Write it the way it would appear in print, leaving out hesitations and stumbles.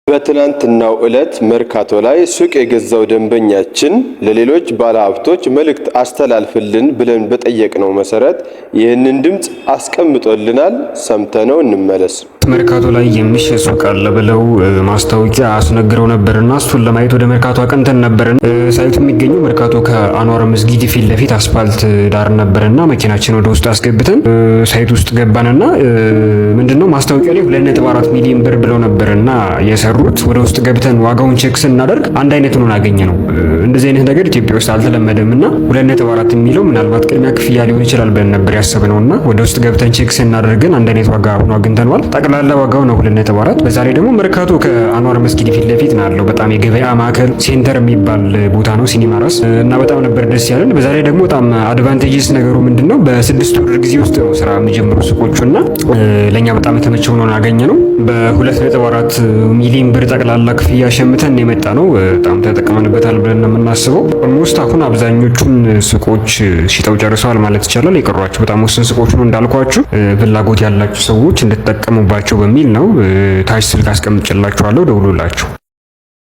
በትናንትናው ዕለት መርካቶ ላይ ሱቅ የገዛው ደንበኛችን ለሌሎች ባለሀብቶች መልእክት አስተላልፍልን ብለን በጠየቅነው መሰረት ይህንን ድምፅ አስቀምጦልናል። ሰምተነው እንመለስ። መርካቶ ላይ የሚሸጥ ሱቅ አለ ብለው ማስታወቂያ አስነግረው ነበርና እሱን ለማየት ወደ መርካቶ አቅንተን ነበር። Site ኡ የሚገኘው መርካቶ ከአንዋር መስጊድ ፊት ለፊት አስፋልት ዳር ነበርና መኪናችን ወደ ውስጥ አስገብተን site ውስጥ ገባንና ምንድነው ማስታወቂያ ላይ 2.4 ሚሊዮን ብር ብለው ነበርና የሰሩት። ወደ ውስጥ ገብተን ዋጋውን check ስናደርግ አንድ አይነት ሆኖ አገኘነው። እንደዚህ አይነት ነገር ኢትዮጵያ ውስጥ አልተለመደም እና 2.4 የሚለው ምናልባት ቅድሚያ ክፍያ ሊሆን ይችላል ብለን ነበር ያሰብነው እና ወደ ውስጥ ገብተን check ስናደርግ ግን አንድ አይነት ዋጋ ሆኖ አግኝተነዋል። ጠቅላላ ዋጋው ነው 2.4። በዛ ላይ ደግሞ መርካቶ ከአንዋር መስጊድ ፊት ለፊት ነው ያለው። በጣም የገበያ ማዕከል center የሚባል ቦታ ነው ሲኒማ ራስ እና በጣም ነበር ደስ ያለን። በዛ ላይ ደግሞ በጣም advantageous ነገሩ ምንድነው በ6 ወር ጊዜ ውስጥ ነው ስራ የሚጀምሩ ሱቆቹ እና ለእኛ በጣም የተመቸ ሆኖ አገኘነው። በ2.4 ሚሊዮን ብር ጠቅላላ ክፍያ ሸምተን የመጣነው። በጣም ተጠቅመንበታል ብለን ነው የምናስበው። Almost አሁን አብዛኞቹን ሱቆች ሽጠው ጨርሰዋል ማለት ይቻላል። የቀሯቸው በጣም ውስን ሱቆች ነው እንዳልኳችሁ። ፍላጎት ያላችሁ ሰዎች እንድትጠቀሙባቸው በሚል ነው። ታች ስልክ አስቀምጬላችኋለሁ፣ ደውሉላቸው።